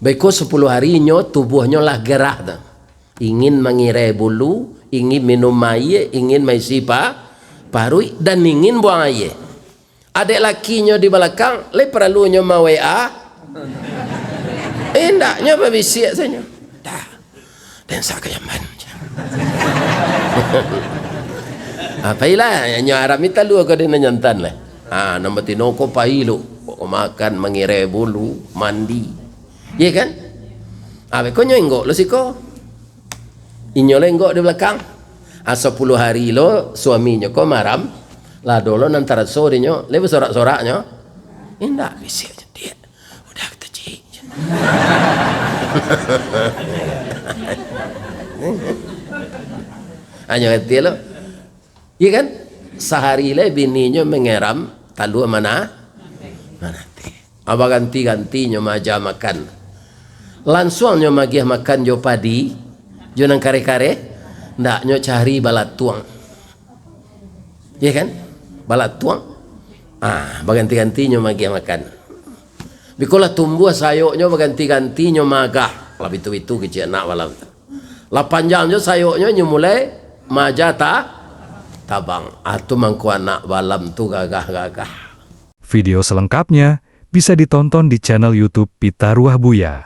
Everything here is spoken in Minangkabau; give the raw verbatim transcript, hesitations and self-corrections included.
Beko sapuluah hari nyo, tubuahnyo lah gerah tu. Ingin mangirai bulu, ingin minum aia, ingin maisi pa-, paruik, dan ingin buang aia. Adek lakinyo di balakang, lai paralu nyo ma-W A? Indak, nyo babisiak sajo. Dah. Den sa ka Yaman. Ah, pailah, nyo arami talua ko den nan jantan lah. Ah, nan batino ko pai lo. Makan, mangirai bulu, mandi. Iya kan? Ah, beko nyo inggok lo siko. Inyo lo inggok di balakang. Ah, sapuluah hari lo suaminyo ko maram. Lah dolo nan taraso dinyo, lai basorak-soraknyo. Indak, bisiak je, "Diak, udah kita cik." Hanyo kecek lo. Iya kan? Sahari lai bininyo mangeram talua mana? Manateh. Ah, baganti-gantinyo maaja makan. Lansuang nyo magiah makan jo padi, jo nan kareh-kareh, ndak nyo cari balatuang. Iya kan? Balatuang. Ah, baganti-gantinyo magiah makan. Biko lah tumbuah sayoknyo baganti-gantinyo maagah. Lah bitu-bitu kecek anak balam tu. Lah panjang jo sayoknyo, nyo mulai maaja ta-, tabang. Ah, tu mangko anak balam tu gagah-gagah. Video selengkapnya bisa ditonton di channel YouTube Pitaruah Buya.